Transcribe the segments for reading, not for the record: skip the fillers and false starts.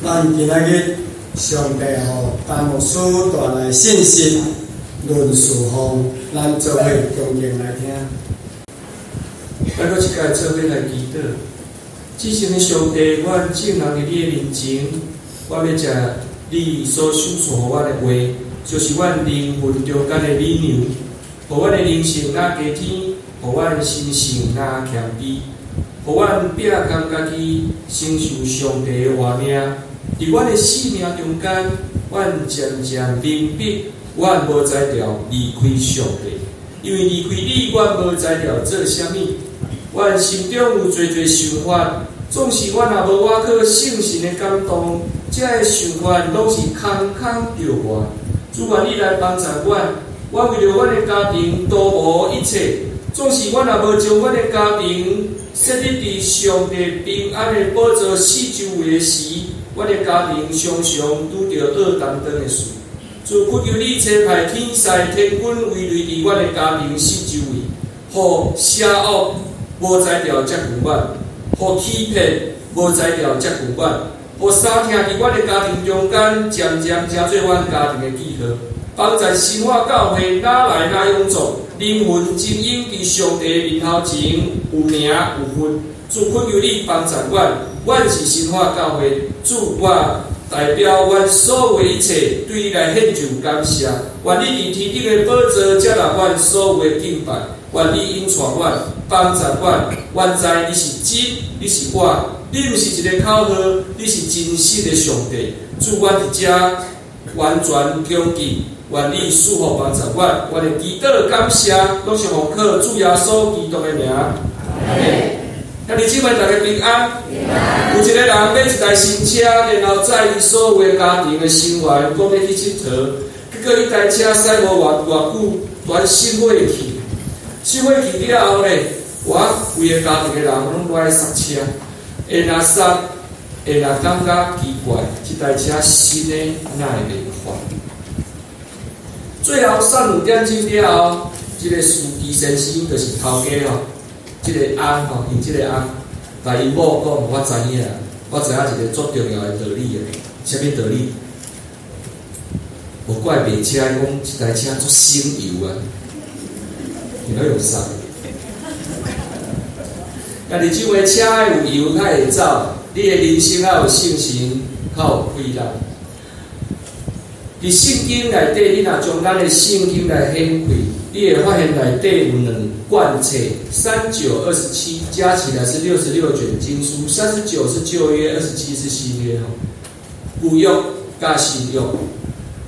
咱今仔日上帝予陳牧師帶來信息，論事奉，咱做伙恭敬來聽。咱閣一擺做伙來祈禱。至聖的上帝，阮眾人佇你的面前，我欲食你所賞賜予阮的話，就是阮靈魂中間的美糧，予阮的靈性若加添，予阮心性若謙卑，予阮摒空家己，承受上帝的活命。佇阮的生命中間，阮漸漸明白，阮無才調離開上帝，因為離開你，阮無才調做啥物。阮心中有濟濟想法，總是阮若無倚靠聖神的感動，這个想法攏是空空著外。主，願你來幫助阮，我為著阮的家庭徒無一切，總是阮若無將阮的家庭設立佇上帝平安的寶座四周圍的時，阮的家庭常常拄著僫擔當的事。主，懇求你差派天使天軍圍圍佇阮的家庭四周圍，予邪惡無才調接近阮，予欺騙無才調接近阮，予三疼佇阮的家庭中間漸漸成做阮家庭的記號。幫助新化教會哪來哪勇壯，靈魂精英佇上帝面頭前有名有份。主，懇求你幫助阮，阮是新化教會，主，我代表阮所有的一切對你來獻上感謝。願你佇天頂的寶座接納阮所有的敬拜，願你引帶阮，幫助阮。阮知你是真，你是活，你毋是一个口號，你是真實的上帝。主，阮佇遮完全恭敬，願你賜福幫助阮。阮的祈禱感謝，攏是奉靠主耶穌基督的名。阿們。兄弟姊妹，大家平安。有一個人買一台新車，然後載伊所有的家庭的成員，講欲去𨑨迌。結果彼台車駛無偌偌久，突然熄火去。熄火去了後咧，我規个家庭的人攏落來剎車，會若剎，會若感覺奇怪，這台車新的哪會袂發？最後剎2點鐘了後，這个司機先生就是頭家吼。這个翁吼，𪜶這个翁，共𪜶某講，我知影，我知影一個足重要的道理啊。啥物道理？無怪賣車，講這台車足省油啊，𪜶攏用剎。家己這位車愛有油較會走，你的人生愛有信心，較有氣力。佇聖經內底，你若將咱的聖經來掀開，你會發現內底有兩卷冊，3927加起來是66卷經書，39是舊約，27是新約吼。舊約佮新約，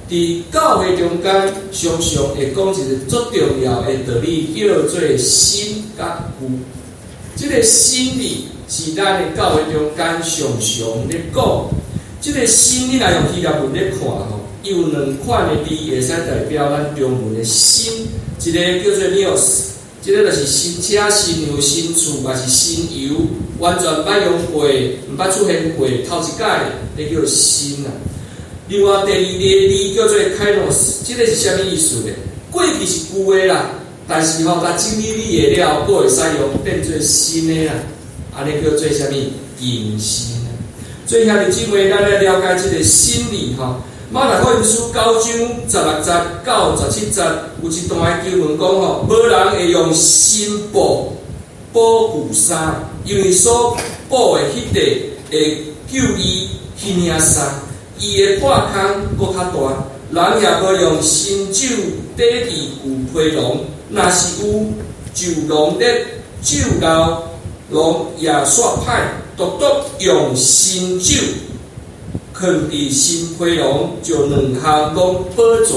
佇教會中間，常常會講一个足重要的道理，叫做新佮舊。這个新字是咱的教會中間常常咧講。這个新，你若用希臘文咧看吼，伊有兩款的字會使代表咱中文的新，一个叫做 neos，這个就是新車、新娘、新厝，抑是新油，完全捌用過，毋捌出現過，頭一擺，彼叫新啊。另外第二个字叫做 kainos，這个是啥物意思呢？過去是舊的啦，但是吼，共整理理的了後，閣會使用變做新的啦，按呢叫做啥物？更新。所以兄弟姊妹，咱來了解這个新字吼。馬太福音書9章16節到17節，有一段的經文講吼，無人會用新布補舊衫，因為所補的彼塊會救伊彼領衫，伊會破空閣較大。人也無用新酒綴佇舊皮囊，若是有，就囊裂，酒漏，囊也煞歹。獨獨用新酒囥佇新皮囊，就兩項攏保全。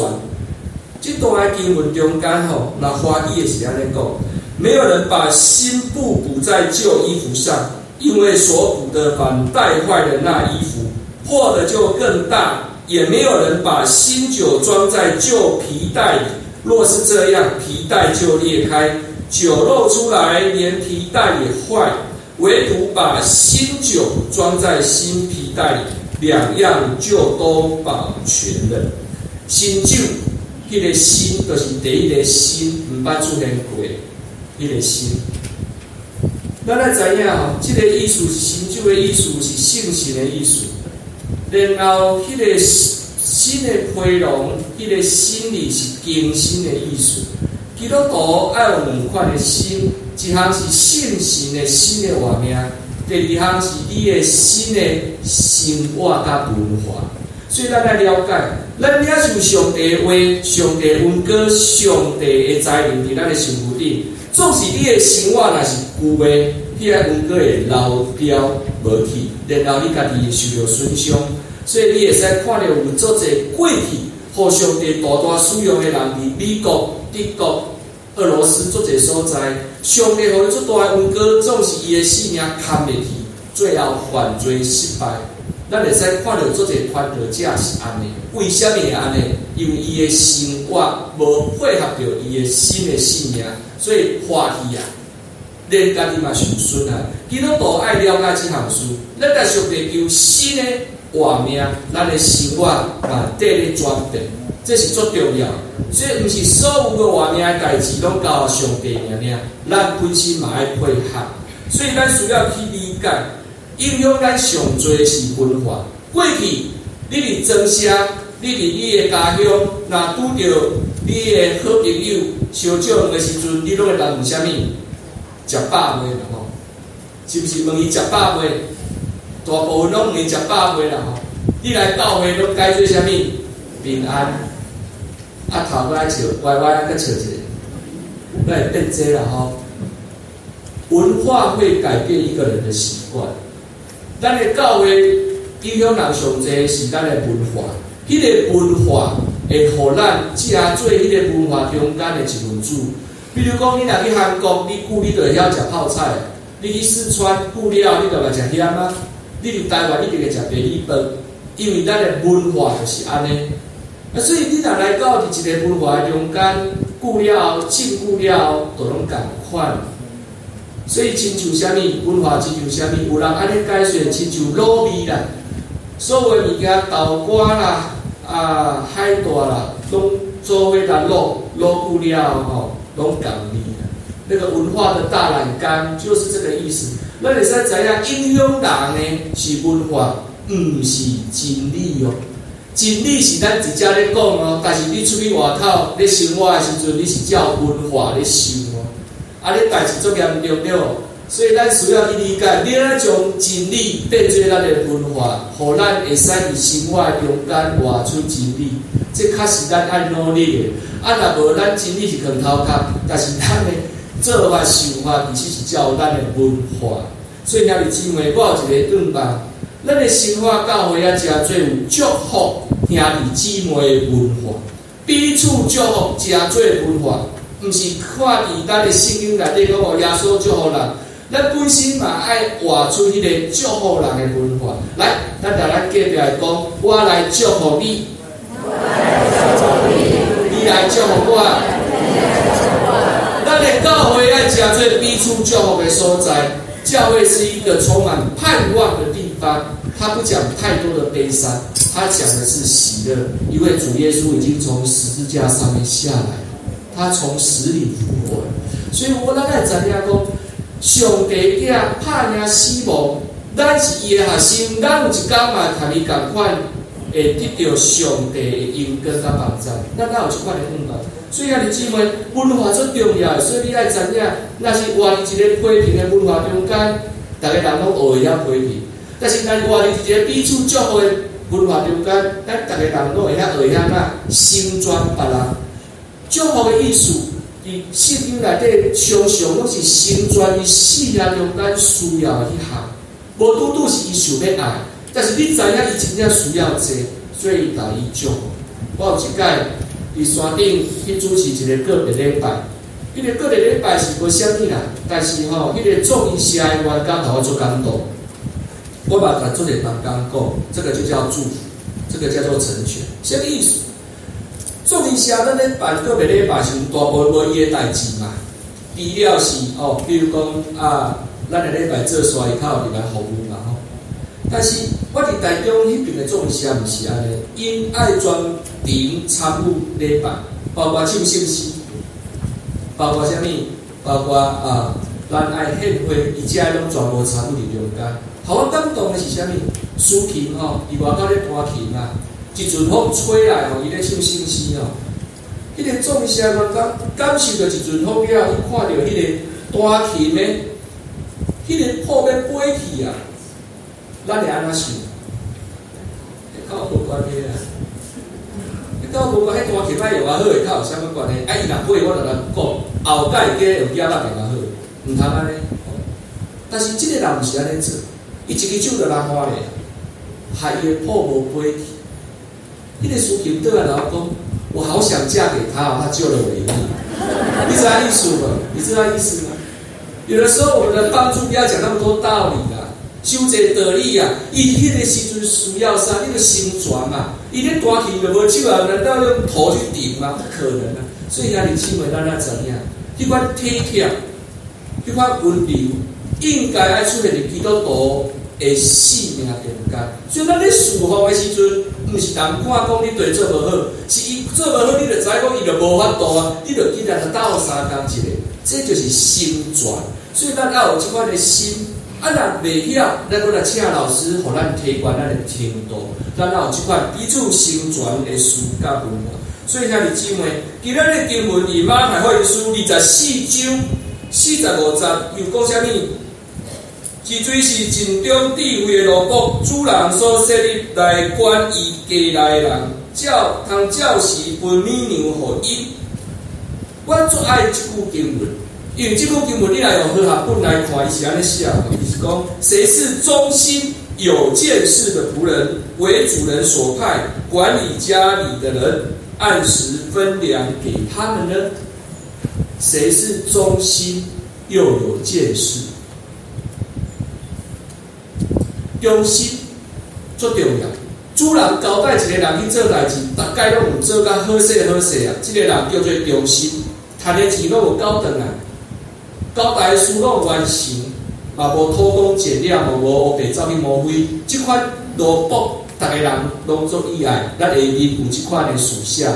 這段的經文中間吼，若華語的是按呢講：沒有人把新布補在舊衣服上，因為所補的反帶壞了那衣服，破的就更大。也沒有人把新酒裝在舊皮袋裡，若是這樣，皮袋就裂開，酒漏出來，連皮袋也壞。唯獨把新酒裝在新皮袋裡，兩樣就都保全了。新酒，彼个新就是第一个新，毋捌出現過，彼个新。咱愛知影吼，這个意思是新酒的意思，是聖神的意思。然後彼个新的批籠，彼个新字是更新的意思。基督徒愛有兩款的心，一項是信神的新的活命，第二項是你的新的生活佮文化。所以咱愛了解，咱領受上帝的話、上帝的恩膏、上帝的才能佇咱的身軀頂，總是你的生活若是舊的，彼個恩膏會流掉無去，然後你家己會受著損傷。所以你會使看著有足濟過去，予上帝大大使用的人，佇美國、德國、俄羅斯足濟所在，上帝予伊足大的恩膏，總是伊的性命堪袂去，最後犯罪失敗。咱會使看著足濟傳道者是按呢，為啥物會按呢？因為伊的生活無配合著伊的新的性命，所以破去啊，連家己嘛受損害。基督徒愛了解這項事，咱共上帝求新的活命，咱的生活嘛綴咧轉變，這是足重要。所以，毋是所有的活命的代誌攏交予上帝爾爾，咱本身嘛愛配合。所以，咱需要去理解，影響咱上濟是文化。過去，你佇莊社，你佇你的家鄉，若拄著你的好朋友相借問的時陣，你攏會來問啥物？食飽未啦吼？是毋是問伊食飽未？大部分攏問伊食飽未啦吼？你來教會攏解做啥物？平安。啊，頭閣愛笑，歪歪閣笑一下，咱會變這啦吼。文化會改變一個人的習慣。咱的教會影響人上濟是咱的文化，彼個文化會予咱成做彼個文化中間的一份子。比如講，你若去韓國，你久你就會曉食泡菜；你去四川久了，你就會食薟仔。你佇台灣一定會食白米飯，因為咱的文化就是按呢。啊，所以你若來到佇一個文化的中間，久了後，浸久了後，就攏仝款。所以親像啥物文化，親像啥物，有人按呢解說，親像滷味啦，所有的物件豆乾啦、啊海帶啦，攏做伙來滷，滷久了後吼，攏仝味啦。那個文化的大染缸就是這個意思。咱會使知影，影響人的是文化，毋是真理哦。真理是咱直接咧講哦，但是你出去外口咧生活的時陣，你是照文化咧想哦。啊，你代誌足嚴重對無？所以咱需要去理解，你按怎將真理變做咱的文化，予咱會使佇生活中間活出真理。這確實咱愛努力的。啊，若無咱真理是囥頭殼，但是咱的做法想法其實是照咱的文化。所以兄弟姊妹，我有一個願望，咱的生活教會啊，誠濟有祝福兄弟姊妹的文化，彼此祝福誠濟文化，毋是看佇咱的聖經內底講哦，耶穌祝福人，咱本身嘛愛活出彼個祝福人的文化。來，咱來咱隔壁來講，我來祝福你，你來祝福我。咱的教會愛誠濟彼此祝福的所在。教會是一個充滿盼望的地方，他不講太多的悲傷，他講的是喜樂，因為主耶穌已經從十字架上面下來，他從死裡復活了。所以我咱愛知影講，上帝囝拍贏死亡，咱是伊的學生，咱有一工嘛共伊仝款，會得著上帝的榮光佮幫助。咱哪有這款的願望？所以兄弟姊妹，文化足重要的，所以你愛知影，若是活佇一個批評的文化中間，逐个人攏學會曉批評；但是若是活佇一個彼此祝福的文化中間，咱逐个人攏會曉學會曉哪成全別人。祝福的意思，佇聖經內底常常攏是成全伊生命中間需要的彼項，無拄拄是伊想欲愛，但是你知影伊真正需要這個，所以來伊祝福。我有一擺佇山頂去主持一個個別禮拜，彼個個別禮拜是無啥物啦，但是吼，彼個眾醫師的員工予我足感動。我嘛共足濟同工講，這個就叫祝福，這個叫做成全，啥物意思？眾醫師咱咧辦個別禮拜時，大部分無伊的代誌嘛。除了是哦，比如講啊，咱的禮拜做煞伊較有入來服務嘛吼。但是我佇台中彼爿的眾醫師毋是按呢，𪜶愛專程參與禮拜，包括唱聖詩，包括啥物，包括啊，咱愛獻花，伊遮攏全部參與佇中間。予我感動的是啥物？司琴吼，佇外口咧彈琴啊，一陣風吹來吼，伊咧唱聖詩吼。彼個眾社員工感受著一陣風了後，伊看著彼個彈琴的，彼個譜欲飛去啊！咱會按怎想？彼佮我無關係啊！彼佮我無關係，彈琴愛用較好會較有啥物關係？啊，伊若飛，我就來講，後蓋會記用耳麥用較好，毋通按呢。但是這个人毋是按呢做，伊一支手就拉花咧，害伊的譜無飛去。彼個司琴轉來共我講，我好想嫁給他，他救了我一命。你知影意思無？你知道意思嗎？有的時候我們的幫助不要講那麼多道理啦，傷濟道理啊！伊彼個時陣需要啥？你著成全嘛。伊咧彈琴就無手啊？難道用頭去頂嗎？不可能啊！所以兄弟姊妹，咱愛知影，彼款體貼、彼款溫柔，應該愛出現佇基督徒的生命中間。所以咱咧侍奉的時陣，毋是人看講你對做無好，是伊做無好，你就知講伊就無法度啊！你就緊來鬥相共一下，這就是成全。所以咱愛有這款的心，啊，若袂曉，咱閣來請老師，予咱提懸咱的程度。咱愛有這款彼此成全的事佮文化。所以兄弟姊妹，今仔日經文佇馬太福音書24章45節，又講啥物？這罪是盡忠智慧的奴僕，主人所設立來管伊家內的人，照通照時分米糧予𪜶。我足愛這句經文，因為這句經文你若用和合本來看，伊是按呢寫，伊是講：誰是忠心有見識的僕人，為主人所派管理家裡的人，按時分糧給他們呢？誰是忠心又有見識？忠心足重要。主人交代一個人去做代誌，逐擺攏有做甲好勢好勢啊！這個人叫做忠心，趁的錢攏有繳轉來，交代的事攏有完成，嘛無偷工減料，嘛無烏白走去摸灰。這款奴僕，逐个人攏足喜愛。咱下面有這款的屬下，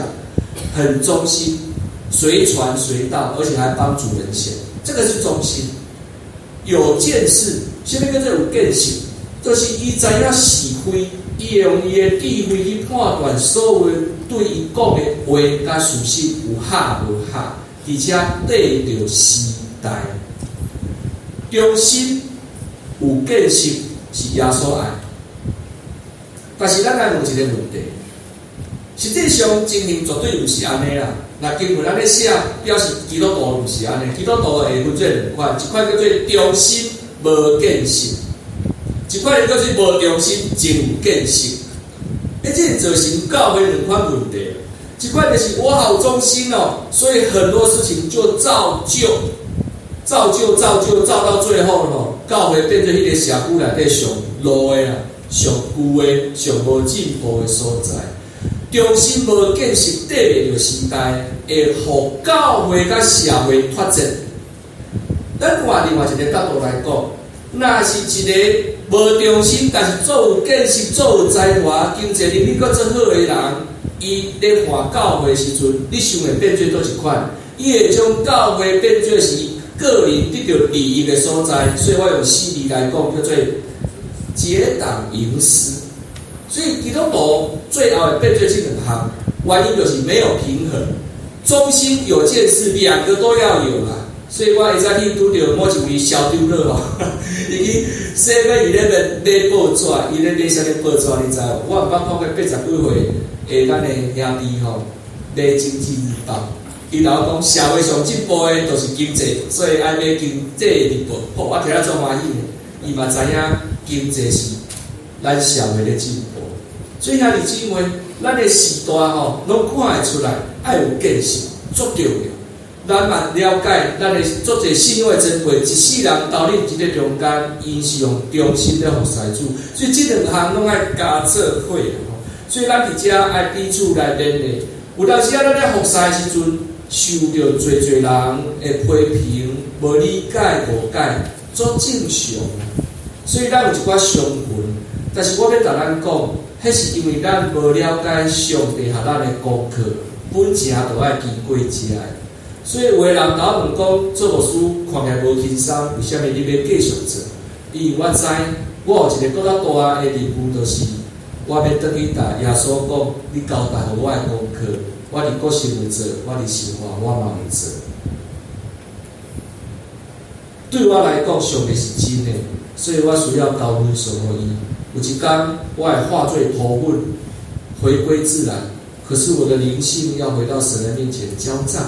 很忠心，隨傳隨到，而且還幫主人想，這個是忠心。有見識，啥物叫做有見識？就是伊知影是非，伊會用伊的智慧去判斷所有對伊講的話佮事實有合無合，而且對著時代。忠心有見識是耶穌愛，但是咱來問一個問題：實際上情形絕對毋是按呢啦。若經文按呢寫，表示基督徒毋是按呢。基督徒會分做兩款，一款叫做忠心無見識。一款叫做無忠心，真有見識。欸，這造成教會兩款問題。一款就是我好忠心哦，所以很多事情就造就、造就、造就，造到最後吼，教會變做彼個社區內底上落的啊、上舊的、上無進步的所在。忠心無見識，綴袂著時代，會予教會佮社會脫節。咱換另外一個角度來講，若是一個無忠心，但是足有見識、足有才華、經濟能力閣足好的人，伊咧換教會時陣，你想會變做佗一款？伊會將教會變做是個人得著利益的所在，所以我用四字來講，叫做結黨營私。所以基督徒最後會變做這兩項，原因就是沒有平衡，忠心有見識，兩個都要有啦。所以我會早去拄著某一位蕭長老吼，伊去7-Eleven買報紙，伊咧買啥物報紙？你知無？我毋捌看過80幾歲的咱的兄弟吼買《經濟日報》，伊頭講社會上進步的就是經濟，所以愛買《經濟日報》。吼，我聽了足歡喜的，伊嘛知影經濟是咱社會咧進步。所以兄弟姊妹，咱的時代吼，攏看會出來，愛有見識，足重要。咱嘛了解，咱的足濟信仰的前輩，一世人投入這个中間，𪜶是用忠心咧服侍主，所以這兩項攏愛加做伙吼。所以咱佇遮愛彼此來勉勵。有當時啊，咱咧服侍的時陣，受著濟濟人的批評、無理解、誤解，足正常。所以咱有一寡傷痕，但是我欲共咱講，彼是因為咱無了解上帝予咱的功課，本錢就愛經過遮的。所以有的人共我問講，做牧師看起來無輕鬆，為啥物你欲繼續做？因為我知我有一个閣較大的任務，就是我欲轉去共耶穌講，你交代予我的功課，我佇國心有做，我佇生活我嘛有做。對我來講，上帝是真的，所以我需要交分數予伊。有一天，我會化做土粉，回歸自然。可是我的靈性要回到神的面前交賬，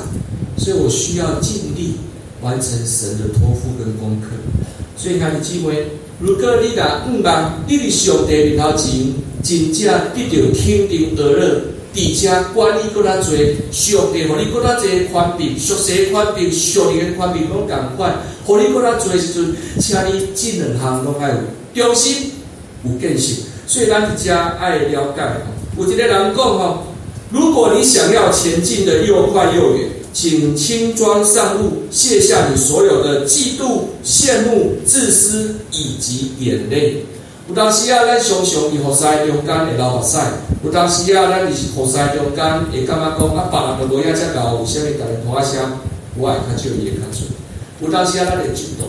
所以我需要盡力完成神的託付跟功課。所以兄弟姊妹，如果你若向望，你佇上帝面頭前真正得著肯定呵咾，佇遮管理閣較濟，上帝予你閣較濟權柄，屬世權柄、屬靈的權柄攏仝款，予你閣較濟時陣，請你這兩項攏愛有忠心、有見識。所以咱佇遮愛了解吼，有一個人講吼，如果你想要前進得又快又遠，請輕裝上路，卸下你所有的嫉妒、羨慕、自私以及眼淚。有當時啊，咱常常佇服侍中間會流目屎；有當時啊，咱佇服侍中間會感覺講啊，別人都無遐遮𠢕，為啥物逐家塗仔聲，我會較少，伊會較濟？有當時啊，咱會嫉妒，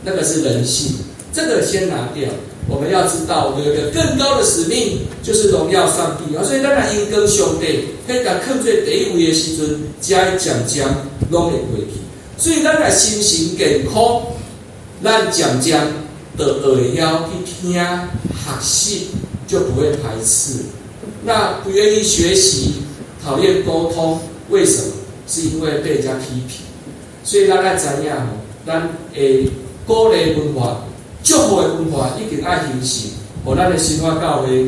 那個是人性，這個先拿掉。我們要知道，我們有一個更高的使命，就是榮耀上帝啊！所以咱若榮光上帝，彼共放做第一位的時陣，才會漸漸攏會過去。所以咱若心神健康，咱漸漸就會曉去聽學習，就不會排斥。那不願意學習，討厭溝通，為什麼？是因為被人家批評。所以咱愛知影吼，咱會鼓勵文化、祝福的文化一定愛形成，予咱的生活教會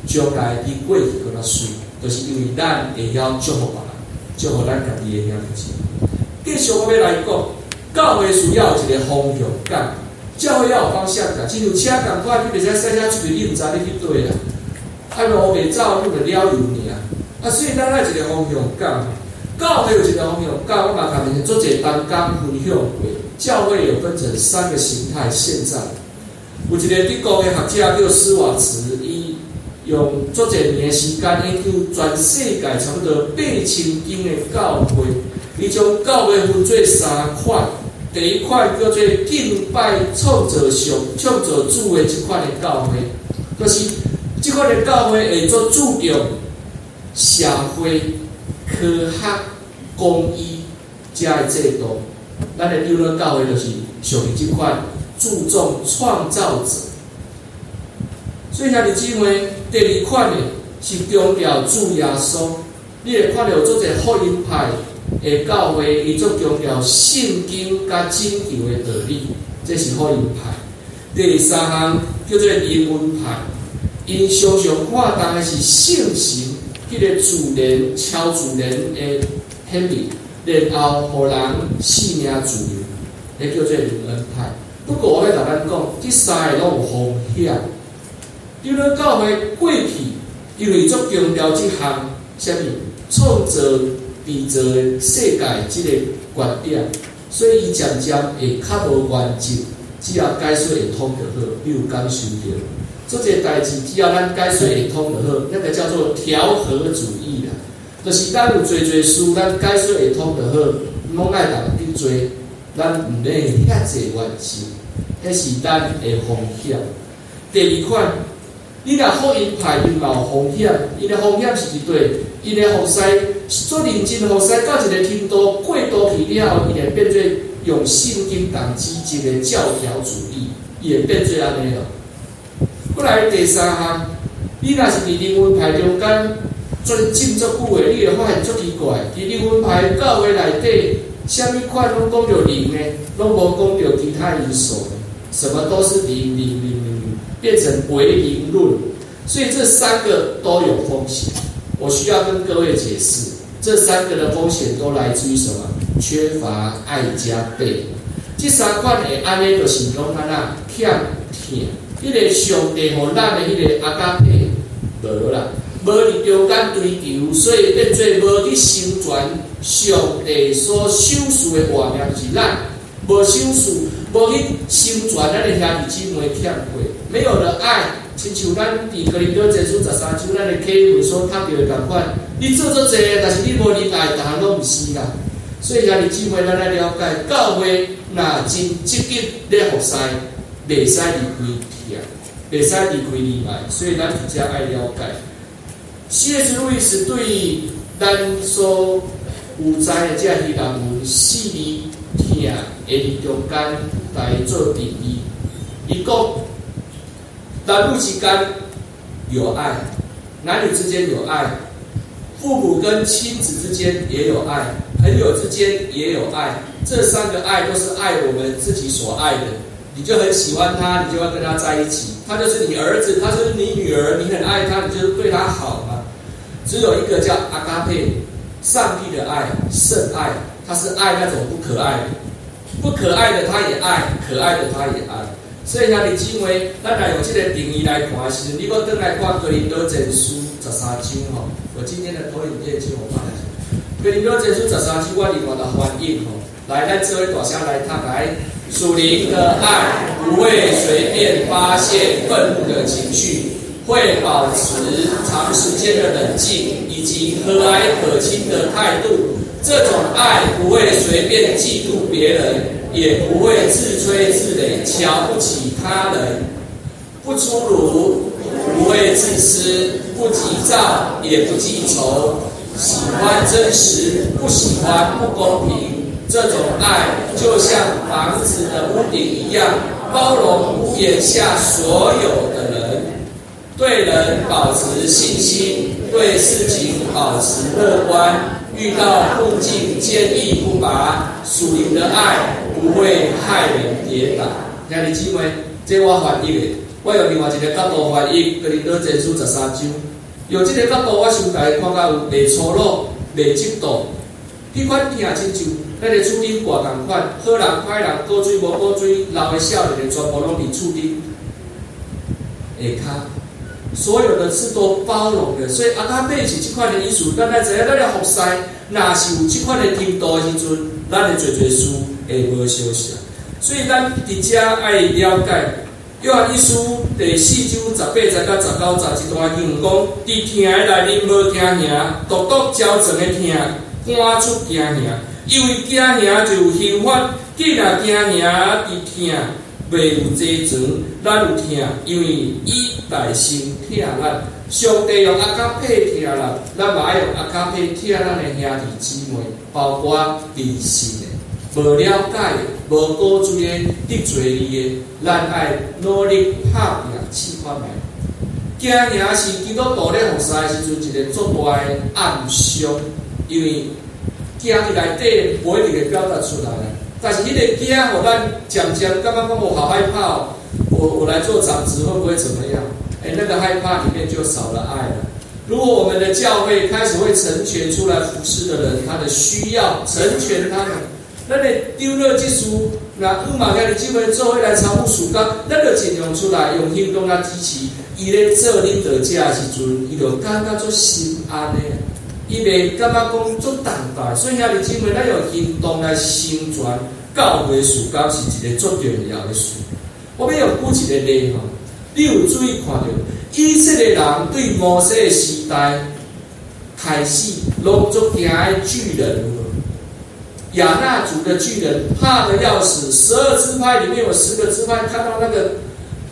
將來比過去閣較媠，就是因為咱會曉祝福別人，祝福咱家己的兄弟姊妹。繼續我欲來講，教會需要有一個方向感，教會要有方向感。親像車仝款，你袂使駛車出去，你毋知你去佗啦。啊，路袂走，你就了油爾。啊，所以咱愛一個方向感。教會有一個方向感，我嘛共恁足濟同工分享過。教會有分成三個形態，現在有一個德國的學者叫施瓦茨，伊用足濟年的時間研究全世界差不多8000間的教會，伊將教會分做三款。第一款叫做敬拜創造上、創造主的這款的教會，就是這款的教會會足注重社會、科學、公益這的制度。咱的長老教會就是屬於這款注重創造者。所以兄弟姊妹，第二款呢是強調主耶穌。你會看著足濟福音派的教會，伊足強調聖經佮拯救的道理，這是福音派。第三項叫做靈恩派，𪜶常常看重的是聖神，彼個自然、超自然的顯明，然後予人生命自由，彼叫做靈恩派。不過我欲共咱講，這三个攏有風險。長老教會過去因為足強調這項啥物創造、締造的世界這個觀點，所以伊漸漸會較無原則，只要解說會通就好，你有感受著。做這個代誌，只要咱解說會通就好，那個叫做調和主義啦。就是咱有濟濟事，咱解說會通就好，毋愛共人得罪，咱毋免遐濟原則，彼是咱的風險。第二款，你若福音派，𪜶嘛有風險，𪜶的風險是佇佗？𪜶的服侍做認真服侍到一個程度過度去了後，伊會變做用聖經當指責的教條主義，伊會變做按呢囉。過來第三項，你若是佇靈恩派中間做浸足久的，你會發現足奇怪，佇靈恩派教會內底，啥物款攏講著靈的，攏無講著其他因素，什麼都是靈靈靈靈靈，變成唯靈論。所以這三個都有風險。我需要跟各位解釋，這三個的風險都來自於什麼？缺乏愛加倍。這三款會按呢，就是攏按怎欠疼。彼個上帝予咱的彼個阿加佩無啦，無佇中間追求，所以變做無去成全上帝所賞賜的活命，就是咱無賞賜，無去成全咱的兄弟姊妹欠過，沒有了愛，親像咱佇哥林多前書13章，咱的啟文所讀著的仝款，你做足濟，但是你無仁愛，逐項攏毋是啦。所以兄弟姊妹，咱愛了解，教會若真積極咧服侍，袂使離開疼。袂使離開離來，所以咱佇遮愛了解。C.S. 路易斯對咱所有知的這希臘文四字疼的字中間來做定義。伊講男女之間有愛，男女之間有愛，父母跟親子之間也有愛，朋友之間也有愛。這三個愛都是愛我們自己所愛的，你就很喜歡他，你就要跟他在一起。他就是你兒子，他就是你女兒，你很愛他，你就對他好嘛。只有一個叫阿嘎佩，上帝的愛，聖愛，他是愛那種不可愛的，不可愛的他也愛，可愛的他也愛。所以兄弟姊妹，咱來用這個定義來看的時陣，你閣轉來看哥林多前書十三章吼。我今天的投影片請我放一下。哥林多前書十三章，我另外來翻譯吼。來，咱這位大聲來讀來。屬靈的愛不會隨便發洩憤怒的情緒，會保持長時間的冷靜以及和藹可親的態度。這種愛不會隨便嫉妒別人，也不會自吹自擂、瞧不起他人，不粗魯，不會自私，不急躁，也不記仇，喜歡真實，不喜歡不公平。這種愛就像房子的屋頂一樣，包容屋檐下所有的人，對人保持信心，對事情保持樂觀，遇到困境堅毅不拔。屬靈的愛不會害人跌倒。兄弟姊妹，這我翻譯的，我用另外一個角度翻譯《哥林多前書》十三章，用這個角度，我想大家看較有袂粗魯、袂嫉妒。彼款疼親像咱的厝頂掛仝款，好人歹人，古錐無古錐，老的少年的，全部攏佇厝頂下跤，所有的事都包容的，所以阿嘎佩是這款的意思。咱愛知影，咱咧服侍，若是有這款的程度的時陣，咱的濟濟事會無相像。所以咱佇遮愛了解，約翰一書第四章18節到19節這段經文講，佇疼的內面無驚嚇，獨獨焦腸的疼，趕出驚嚇，因為驚嚇就有刑罰。既然驚嚇佇疼，袂有濟床，咱有疼，因為伊代先疼咱。上帝用阿嘎佩疼咱，咱嘛愛用阿嘎佩疼咱的兄弟姊妹，包括未信的、無了解的、無古錐的、得罪你的，咱愛努力拍拚試看覓。驚嚇是基督徒咧服侍的時陣一個足大的暗傷，因為驚佇內底無一定會表達出來。但是彼個驚，予咱漸漸感覺講我好害怕哦，我來做長子會不會怎麼樣？欸，那個害怕裡面就少了愛了。如果我們的教會開始會成全出來服侍的人，他的需要成全他們，咱的長老執事，若有嘛兄弟姊妹做伙來參與事工，咱就盡量出來用行動來支持。伊咧做領導者的時陣，伊就感覺足心安的，伊袂感覺講足重大。所以兄弟姊妹，咱用行動來成全教會事工是一個足重要的事。我欲用舉一個例吼，你有注意看著以色列人對摩西的時代開始，攏足驚的巨人，亞衲族的巨人怕得要死。12支派裡面有10個支派看到那個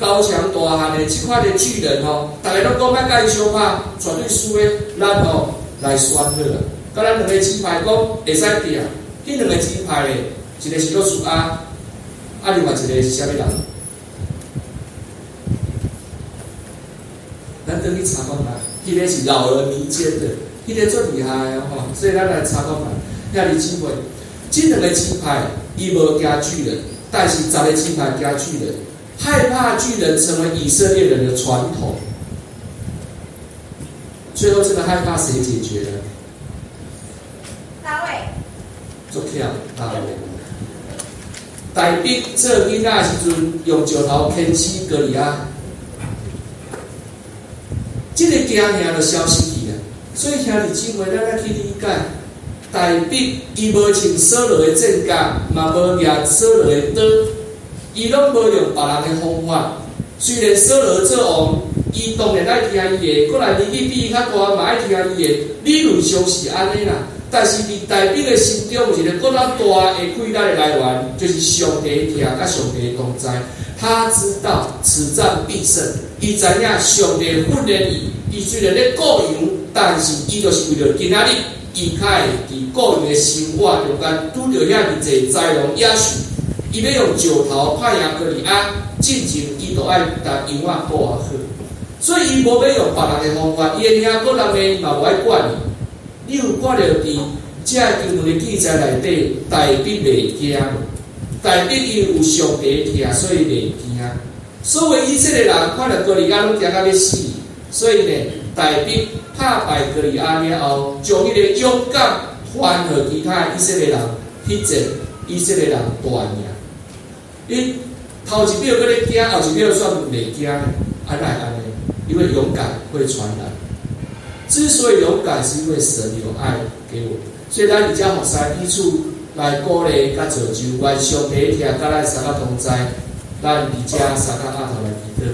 高強大漢的這款的巨人吼，逐家攏講欲共伊相拍，絕對輸的。咱吼來選好啦。佮咱兩個支派講會使拼，彼兩個支派咧，一個是約書亞，啊，另外一個是啥物人？咱轉去查看覓，彼個是老而彌堅的，彼個足厲害哦吼。所以咱來查看覓，兄弟姊妹，這兩個支派伊無驚巨人，但是10個支派驚巨人，害怕巨人成為以色列人的傳統。最後這個害怕誰解決呢？大衛。足巧，大衛。大衛做囡仔時陣，用石頭牽死歌利亞。這個驚嚇就消失去了。所以兄弟姊妹，咱愛去理解，大衛伊無穿掃羅的戰甲，嘛無舉掃羅的刀，伊攏無用別人的方法。雖然掃羅做王，伊當然愛聽伊的，閣來年紀比伊較大嘛愛聽伊的，理論上是按呢啦。但是佇大衛的心中有一个閣較大的氣力的來源，就是上帝疼佮上帝同在。他知道此戰必勝，伊知影上帝訓練伊，伊雖然咧顧羊，但是伊就是為著今仔日，伊較會佇顧羊的生活中間拄著遐爾濟豺狼野獸，伊欲用石頭拍贏歌利亞，進前伊就愛共羊仔顧好。所以伊無欲用別人的方法，伊的兄閣人罵伊嘛無愛管伊。你有看著佇這經文的記載內底，大衛袂驚，大衛因為有上帝疼，所以袂驚。所有以色列人看著歌利亞攏驚甲欲死，所以呢，大衛拍敗歌利亞了後，將彼个勇敢還予其他以色列人去戰，以色列人大贏。伊頭一秒閣咧驚，後一秒煞袂驚，啊，哪會按呢？因為勇敢會傳染。之所以勇敢，是因為神有愛給我。所以咱佇遮服侍彼此來鼓勵佮造就，願上帝疼佮咱三個同在，咱佇遮三個阿頭來祈禱。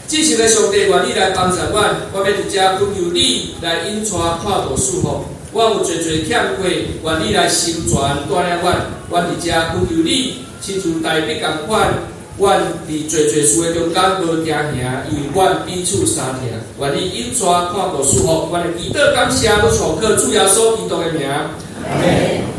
至聖的上帝，願你來幫助阮，我欲佇遮懇求你來引帶看顧賜福。我有濟濟欠缺，願你來成全帶領阮。阮佇遮懇求你，親像大衛仝款，阮佇濟濟事的中間無驚嚇，因為阮彼此相疼。願你引帶看顧賜福，阮的祈禱感謝，攏奉靠主耶穌基督的名。阿門。